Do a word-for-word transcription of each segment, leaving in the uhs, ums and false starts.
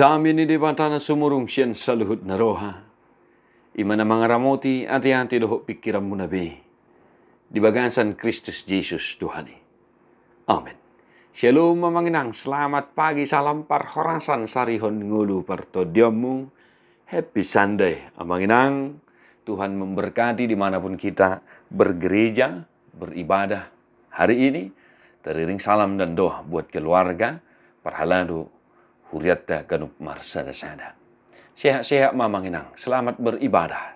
Dame ni Debata na sumurung sian saluhut na roha, i ma na mangaramoti ateate dohot pingkiranmuna be di bagasan Kristus Jesus Tuhan i. Amen. Syalom amang inang, selamat pagi, salam parhorasan, sarihon ngolu partondionmu. Happy Sunday amang inang. Tuhan memberkati dimanapun kita bergereja, beribadah hari ini. Teriring salam dan doa buat keluarga, parhalado, hurianta ganup marsadasada. Sehat-sehat ma amang inang, selamat beribadah.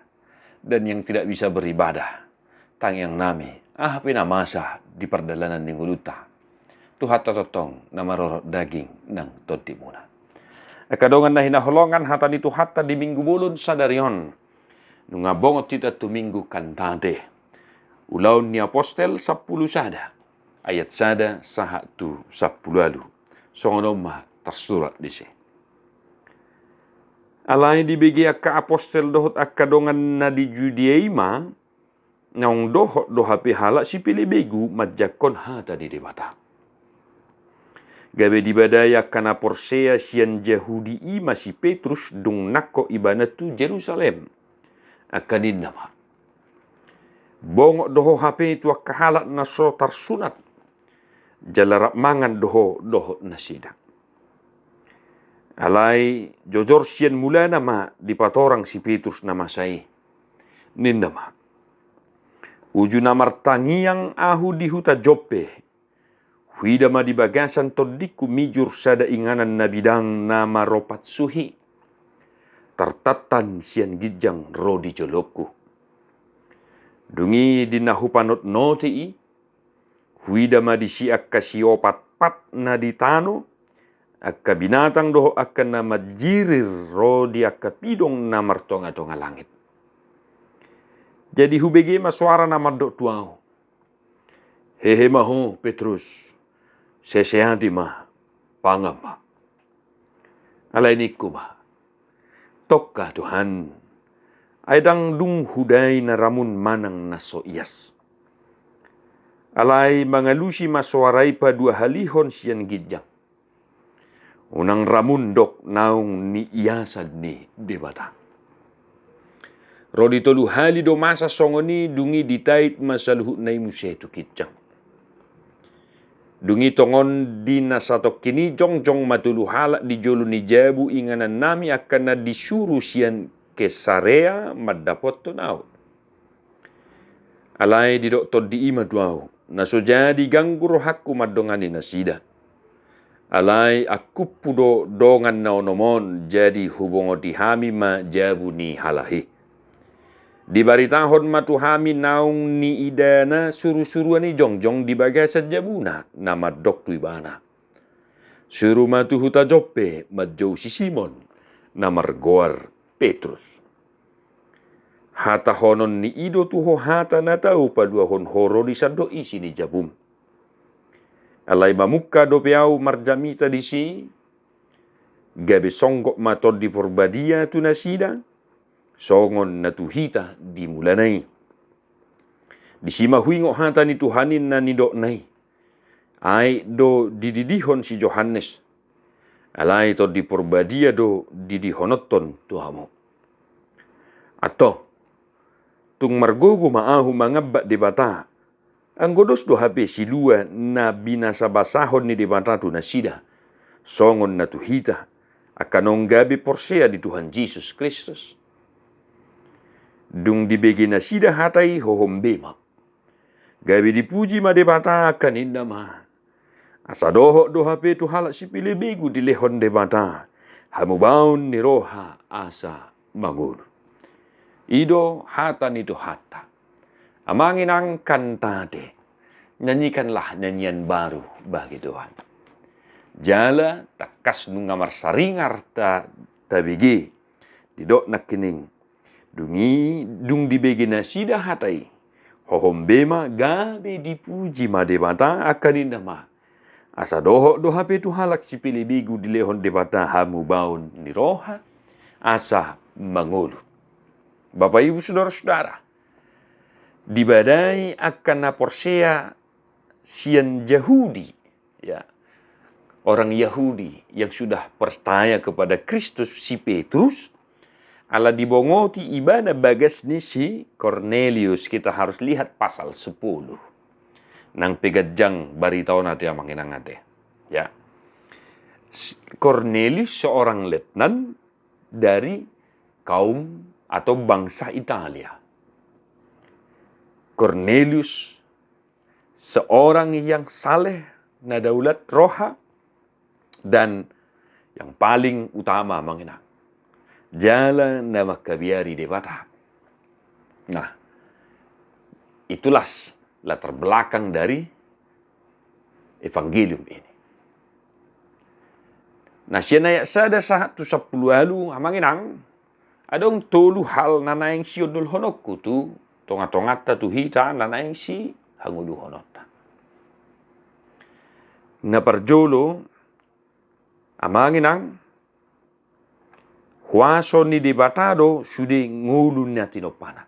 Dan yang tidak bisa beribadah, tangiang nami, aha pe na masa di pardalanan ni ngolunta, Tuhanta tongtong na marorot daging nang tondimuna. Angka dongan na hinaholongan, hata ni Tuhanta di Minggu bolon sadari on, nunga bongot hita tu Minggu Kantate. Ulaon ni Apostel sampulu sada, ayat sada sahat tu sampulu ualu. Songon on ma tarsurat disi. Alai dibege angka apostel dohot angka dongan na di Judea i ma, naung dohot do hape halak sipelebegu manjangkon hata ni Debata. Gabe dibadai angka na porsea sian Jahudi i ma si Petrus dung nangkok ibana tu Jerusalem. Angka ninna ma: Bongot do ho hape tu angka halak na so tarsunat, jala rap mangan do ho dohot nasida. Alai jojor sian mulana ma dipatorang si Petrus na masa i. Ninna ma: Uju na martangiang ahu di huta Joppe, huida ma di bagasan tondingku mijur sada inganan na bidang na maropat suhi, tartantan sian ginjang ro di jolongku. Dung i di na hupanotnoti i, huida ma disi angka siopat pat na di tano, angka binatang dohot angka na manjirir ro di angka pidong na martongatonga langit. Jadi hubege ma soara na mandok tu ahu: Hehe ma ho, Petrus, seseati ma, pangan ma. Alai ningku ma: Tongka Tuhan, ai ndang dung hudai na ramun manang na so ias. Alai mangalusi ma soara i paduahalihon sian ginjang: Unang ramun dok naung niiasan ni Debata. Ro di tolu hali do masa songon i, dung i ditait ma saluhutna i muse tu ginjang. Dung i tongon di na satongkin i jongjong ma tolu halak di jolo ni jabu inganan nami angka na disuru sian Kesarea mandapothon ahu. Alai didok tondi i ma tu ahu: Na so jadi ganggu rohangku mandongani nasida. Alai angkuphu do dongan na onom on, jadi hubongoti hami ma jabu ni halak i. Dibaritahon ma tu hami naung niidana surusuruan i jongjong di bagasan jabuna, na mandok tu ibana: Suru ma tu huta Joppe manjou si Simon, na margoar Petrus. Hatahonon ni i do tu ho hata na tau paluahon ho ro di sandok isi ni jabum. Alai mamungka dope ahu marjamita disi, gabe songgop ma Tondi Porbadia tu nasida, songon na tu hita di mulana i. Disi ma huingot hata ni Tuhan i na nidokna i: Aek do dididihon si Johannes, alai Tondi Porbadia do didihononhon tu hamu. Antong, tung margogo ma ahu mangambat Debata, anggo dos do hape silua na binasabasahon ni Debata tu nasida, songon na tu hita, angka naung gabe porsea di Tuhan Jesus Kristus. Dung dibege nasida hata i, hohom be ma. Gabe dipuji ma Debata, angka ninna ma: Asa dohot do hape tu halak sipelebegu dilehon Debata hamubaon ni roha asa mangolu. I do hata ni Tuhanta. Amang inang, kantate, nyanyikanlah nyanyian baru bagi Tuhan. Jala tangkas nunga marsaringar ta, tabege, didok nangkining: Dung i, dung dibege nasida hata i, hohom be ma, gabe dipuji ma Debata, angka ninna ma: Asa dohot do hape tu halak sipelebegu dilehon Debata hamubaon ni roha asa mangolu. Bapa, Ibu, sudara-sudara, dibadai angka na porsea sian Jahudi, ya, orang Yahudi yang sudah percaya kepada Kristus, si Petrus, ala dibongoti ibana bagas ni si Kornelius. Kita harus lihat pasal sepuluh. Nang pe ganjang barita on ate amang inang ate. Ya. S-, Kornelius seorang letnan dari kaum atau bangsa Italia. Kornelius seorang yang saleh, na daulat roha, dan yang paling utama amang inang, jala na mangkabiari Debata. Nah, itulah s-, latar belakang dari evangelium ini. Nah, sian ayat sada sahat tu sampulu ualu amang inang, adong tolu hal na naeng siondolhononku tu tongatonganta tu hita na naeng sihangoluhononta. Na parjolo, amang inang, huaso ni Debata do sude ngolu na tinompana.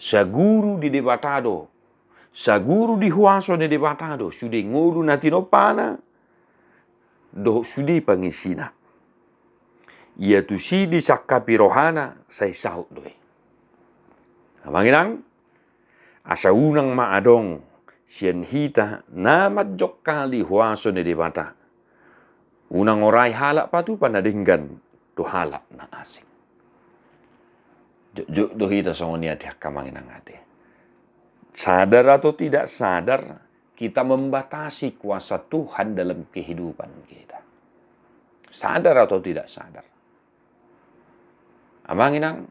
Saguru di Debata do, saguru di huaso ni Debata do sude ngolu na tinompana dohot sude pangisina. Ia tusi disangkapi rohana sai saut do i. Amang inang, asa unang ma adong sian hita na manjongkali huaso ni Debata. Unang orai halak patupa na denggan tu halak na asing. Jotjot do hita songon i ate angka amang inang ate. Sadar atau tidak sadar, kita membatasi kuasa Tuhan dalam kehidupan kita. Sadar atau tidak sadar. Amang inang,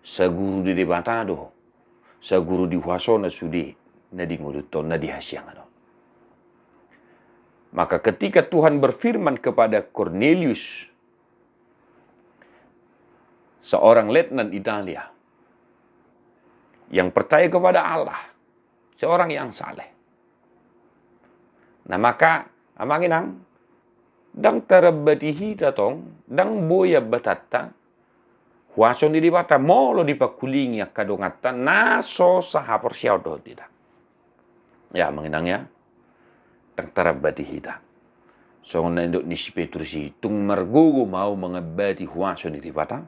saguru di Debata do, saguru di huasona sude na di ngolunta on, na di hasiangan on. Maka ketika Tuhan berfirman kepada Kornelius, seorang letnan Italia yang percaya kepada Allah, seorang yang saleh. Nah, maka amang inang, ndang tarambati hita tong, ndang boi ambatanta huaso ni Debata molo dipangkulingi angka donganta na so sahaporseaon dohot hita. Ya amang inang ya, ndang tarambati hita. Songon na nidok ni si Petrus i, tung margogo ma au mangambati huaso ni Debata.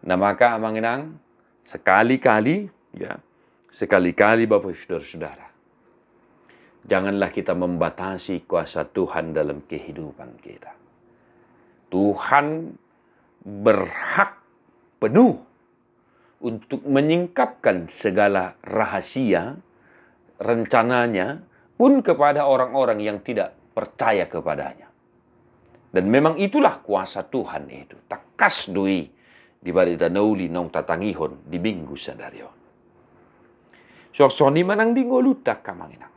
Nah maka amang inang, sekali-kali, ya, sekali-kali Bapak Ibu Saudara-saudara, janganlah kita membatasi kuasa Tuhan dalam kehidupan kita. Tuhan berhak penuh untuk menyingkapkan segala rahasia rencananya pun kepada orang-orang yang tidak percaya kepada-Nya. Dan memang itulah kuasa Tuhan itu. Tangkas do i di Barita na Uli naung tatangihon di minggu sadari on. Suang songon i ma nang di ngolunta angka amang inang.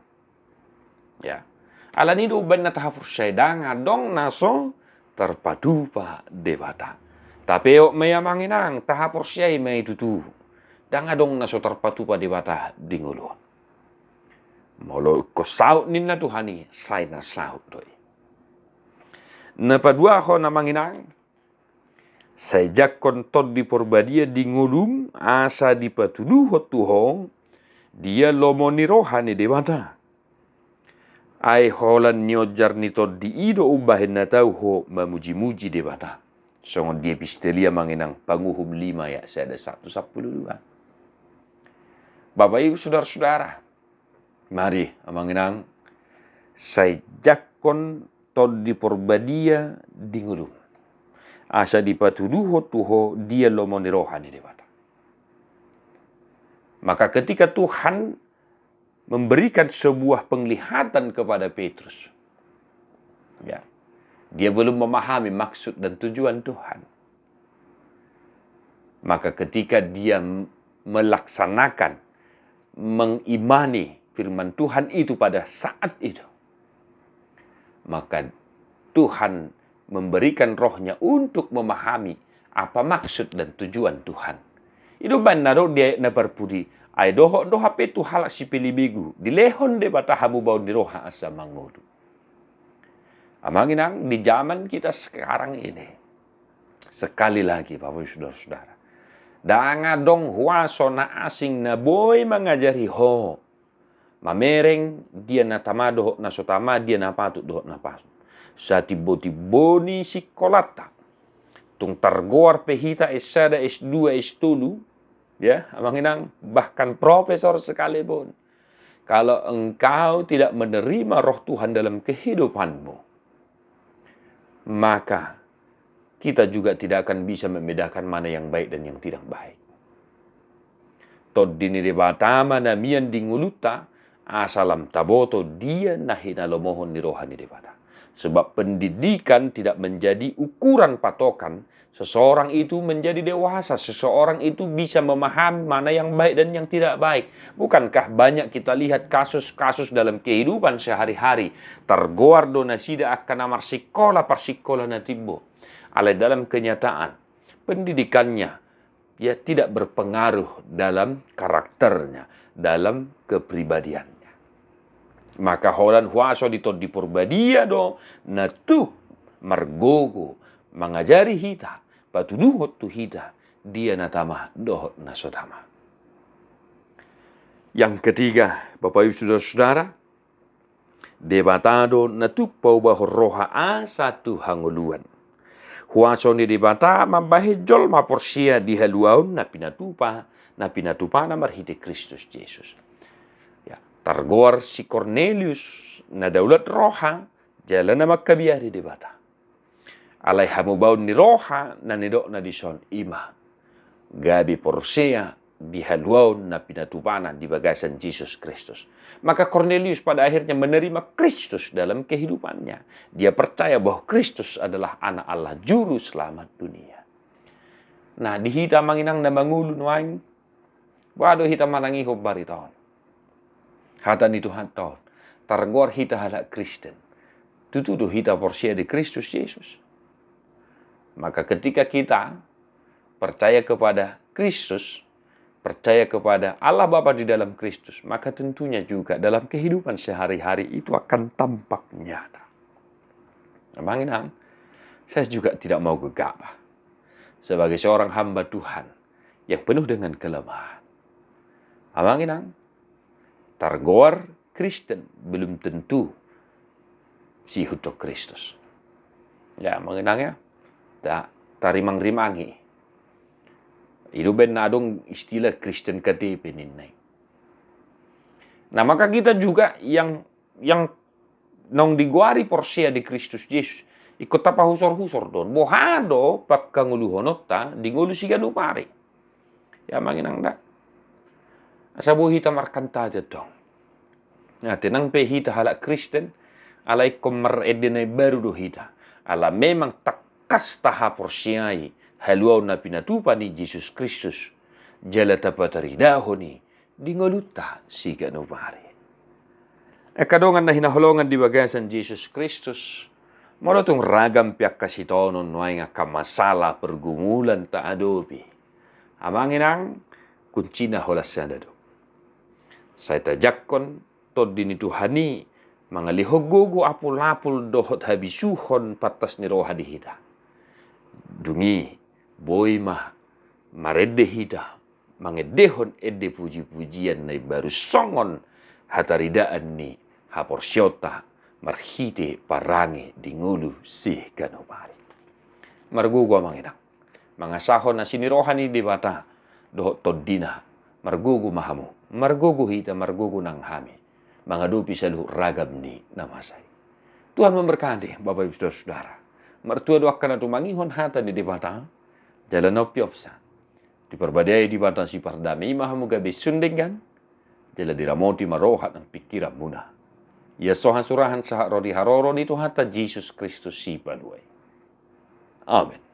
Ya. Alani i do umbahen na tahaporseai, ndang adong na so tarpatupa Debata. Tapeop ma i amang inang, tahaporseai ma i tutu. Ndang adong na so tarpatupa Debata di ngolu on. Molo ingkon saut ninna Tuhan i, sai na saut do i. Na paduahon amang inang, sai jangkon Tondi Porbadia di ngolum asa dipatuduhon tu ho dia lomo ni roha ni Debata. Ai holan nionjar ni Tondi i do umbahen na tau ho mamuji-muji Debata. Songon di Epistelia amang inang, Panguhum lima ayat sada sahat tu sampulu dua. Bapak Ibu Saudara-saudara, mari amang inang, sai jangkon Tondi Porbadia di ngolum asa dipatuduhon tu ho dia lomo ni roha ni Debata. Maka ketika Tuhan memberikan sebuah penglihatan kepada Petrus, ya, dia belum memahami maksud dan tujuan Tuhan. Maka ketika dia m-, melaksanakan, mengimani firman Tuhan itu pada saat itu, maka Tuhan memberikan rohnya untuk memahami apa maksud dan tujuan Tuhan. I do umbahen na dok di ayat na parpudi, ai dohot do hape tu halak sipelebegu, dilehon Debata hamubaon ni roha asa mangolu. Amang inang, di zaman kita sekarang ini, sekali lagi Bapak Ibu Saudara-saudara, ndang adong huaso na asing na boi mangajari ho mamereng dia na tama dohot na so tama, dia na patut dohot na patut. Satimbo-timbo ni sikolanta. Tung targoar pe hita S sada, S dua, S tolu, ya, Amang Inang, bahkan profesor sekalipun. Kalau engkau tidak menerima Roh Tuhan dalam kehidupanmu, maka kita juga tidak akan bisa membedakan mana yang baik dan yang tidak baik. Tondi ni Debata ma na mian di ngolunta, asa lam taboto dia na hinalomohon ni roha ni Debata. Sebab pendidikan tidak menjadi ukuran patokan seseorang itu menjadi dewasa, seseorang itu bisa memahami mana yang baik dan yang tidak baik. Bukankah banyak kita lihat kasus-kasus dalam kehidupan sehari-hari? Targoar do nasida angka na marsikola, parsikola na timbo. Alai dalam kenyataan, pendidikannya, ya, tidak berpengaruh dalam karakternya, dalam kepribadiannya. Maka holan huaso ni Tondi Porbadia do na tuk margogo mangajari hita, patuduhon tu hita dia na tama dohot na so tama. Yang ketiga, Bapak Ibu Saudara-saudara, Debata do na tuk paubahon roha asa tu hangoluan. Huaso ni Debata mambahen jolma porsea di haluaon na pinatupa, na pinatupana marhite Kristus Jesus. Ya, targoar si Kornelius na daulat roha, jala na mangkabiari Debata. Alai hamubaon ni roha na nidokna dison i ma, gabe porsea di haluaon na pinatupana di bagasan Jesus Kristus. Maka Kornelius pada akhirnya menerima Kristus dalam kehidupannya. Dia percaya bahwa Kristus adalah Anak Allah, Juru Selamat dunia. Nah, di hita Amang Inang na mangolu nuaeng, boha do hita manangihon barita on? Hata ni Tuhanta on, targoar hita halak Kristen, tutu do hita porsea di Kristus Jesus? Maka ketika kita percaya kepada Kristus, percaya kepada Allah Bapa di dalam Kristus, maka tentunya juga dalam kehidupan sehari-hari itu akan tampak nyata. Amang Inang, saya juga tidak mau gegabah sebagai seorang hamba Tuhan yang penuh dengan kelemahan. Amang Inang, targoar Kristen belum tentu siihuthon Kristus. Ya, Amang Inang ya, ta, tarimang-rimangi. I do umbahen na adong istilah Kristen K T P ninna i. Nah, maka kita juga yang, yang naung digoari porsea di Kristus Jesus, ingkon tapahusor-husor do on. Boha do panghangoluhononta di ngolu siganup ari? Ya, Amang Inang da. Asa boi hita markantaja tong. Nah, tenang pe hita halak Kristen, ala ingkon marende na imbaru do hita. Ala memang tangkas tahaporseai haluaon na pinatupa ni Jesus Kristus, jala tapataridahon i di ngolunta siganup ari. Angka dongan na hinaholongan di bagasan Jesus Kristus, molo tung ragam pe angka sitaonon nuaeng, angka masalah, pergumulan taadopi, Amang Inang, kuncina holan sada do. Sai tajangkon Tondi ni Tuhan i mangalehon gogo apul-apul dohot habisuhon pantas ni roha di hita. Dung i boi ma marende hita mangendehon ende puji-pujian na imbaru songon hataridaan ni haporseaonta marhite parange di ngolu siganup ari. Margogo Amang Inang, mangasahon asi ni roha ni Debata dohot Tondina. Margogo ma hamu, margogo hita, margogo nang hami mangadopi saluhut ragam ni na masa i. Tuhan memberkati Bapak Ibu Saudara-saudara. Martua do angka na tumangihon hata ni Debata, jala na umpiopsa. Diparbadiai Debata sipardame i ma hamu gabe sun denggan, jala diramoti ma roha nang pingkiranmuna. Ia so hasurahan sahat ro di haroro ni Tuhanta Jesus Kristus Sipalua i. Amen.